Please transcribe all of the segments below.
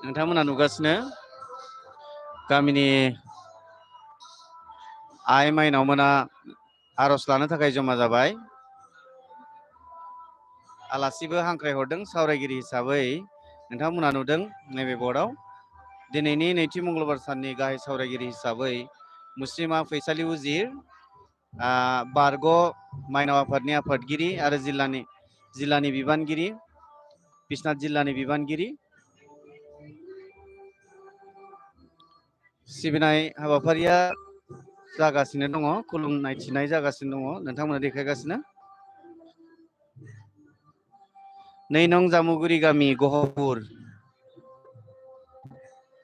नोंथांमोना नुगासिनो गामिनि आइ माइनावमोना आर'ज लानो थाखाय जमा जाबाय। आलासिबो हांख्रायहरदों सावरायगिरि हिसाबै। नोंथांमोना नुदों नैबे बर्डआव दिनैनि नैथि मंगलबार साननि गाहाय सावरायगिरि हिसाबै मुस्लिमा फैसालि उजिर, बारग' माइनाव आफादनि आफादगिरि आरो जिल्लानि बिबानगिरि, बिश्वनाथ जिल्लानि बिबानगिरि सिबिनाय हाबाफारिया जागासिनो दङ, खुलुमनाय थिनाय जागासिनो दङ, नोंथांमोना देखायगासिनो। 2 नं जामुगुरि गामि गहपुर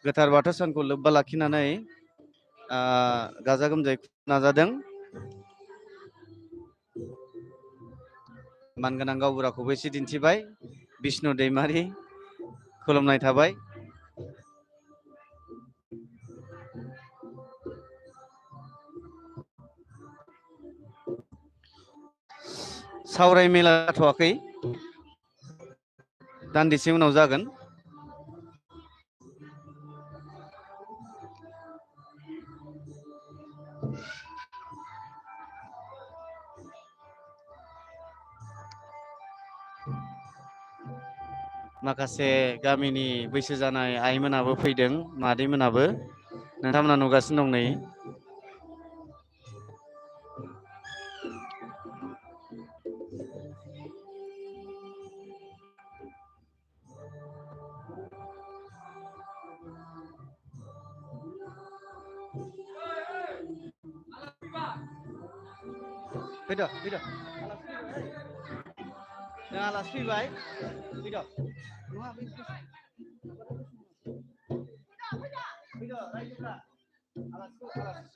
गोथार बाथौ सानखौ लोब्बा लाखिनानै गाजा गोमजायै खुंनो नाजादों। मानगोनां गावबुराखौबो एसे दिन्थिबाय। बिष्णु दैमारि खुलुमनाय थाबाय। सावराय मेला जाथ'वाखै, दान्दिसे उनाव जागोन। माखासे गामिनि बैसो जानाय आइमोनाबो फैदों, मादैमोनाबो नोंथांमोना नुगासिनो दं नै। फैद' जों आलासि फैबाय, फैद' रायजोफ्रा आलासि सफैबाय।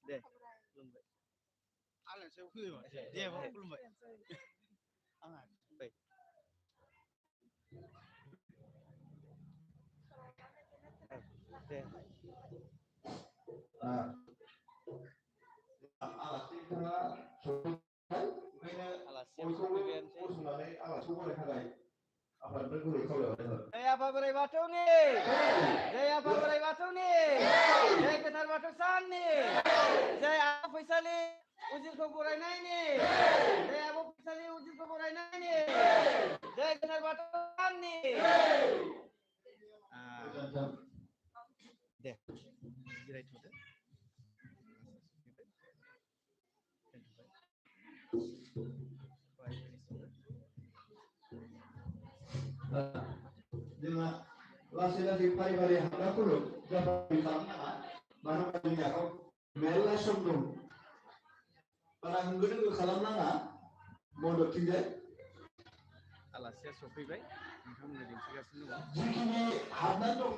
दे खुलुमबाय। आलासियाव फैबाय दे खुलुमबाय। आंहा दे आलासिफोरा सफैबाय, ओंखायनो आफादनो गुरै खावलायहरनाय जाबाय। जय आफा बोराइ बाथौनि, जय आफा बोराइ बाथौनि, जय गोथार बाथौ साननि, जय आब' फैसालि उजिरखौ बरायनायनि, जय आब' फैसालि उजिरखौ बरायनायनि, जय गोथार बाथौ साननि। दे जिरायथ'दो। जोंहा लासै लासै फारि फारि हाबनायफोरखौ खालामनाङा, मानो होनबा जोंनि आखायाव मेरला सम दं। बारा होंगो दोंगो खालामनाङा, मददथिंजाय। आलासिया सफैबाय, नोंथांमोना दिन्थिगासिनो दङ। जिखिनि हाबनानै दं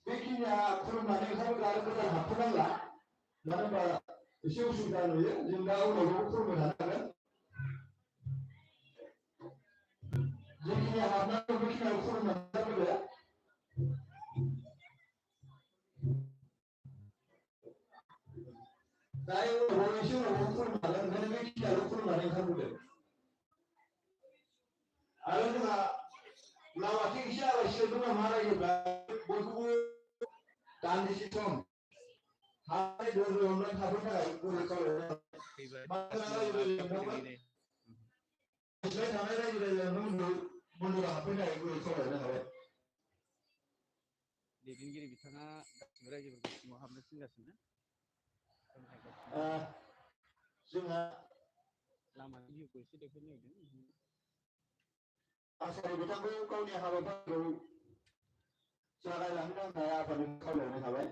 बेखिनिया खुलुमनानै ओंखारबोग्रा आरो गोदान हाबथ'नांला, मानो होनबा एसे उसुबिदा नुयो। जों दा उनावबो खुलुमबाय थानो हागोन। जिखिनि हाबनानै दं बेखिनियाव खुलुमनानै ओंखारबोदो। दायो उनाव एसे उनावबो खुलुमनो हागोन, ओंखायनो बेखिनियाल' खुलुमनानै ओंखारबोदो। आरो जोंहा लामाथिं एसे आलासि दं नामा रायजोफ्रा बयखौबो दान्दिसे सम हाय दोरोदनो थानो थाखाय गुरै खावलायनाय थानाय रायजो राजानो मन्दिराव हाबफैनो थाखाय गुरै खावलायनो हाबाय। दैदेनगिरि बिथाङा गासिबो रायजोफोरखौ सिङाव हाबनो थिनगासिनो। जोंहा लामानि भिउखौ एसे देखायनो नागिरदों। आसारि बिथांखौ गावनि हाबाफारिखौ जागायलांनो थाखाय आफादजों खावलायनाय थाबाय।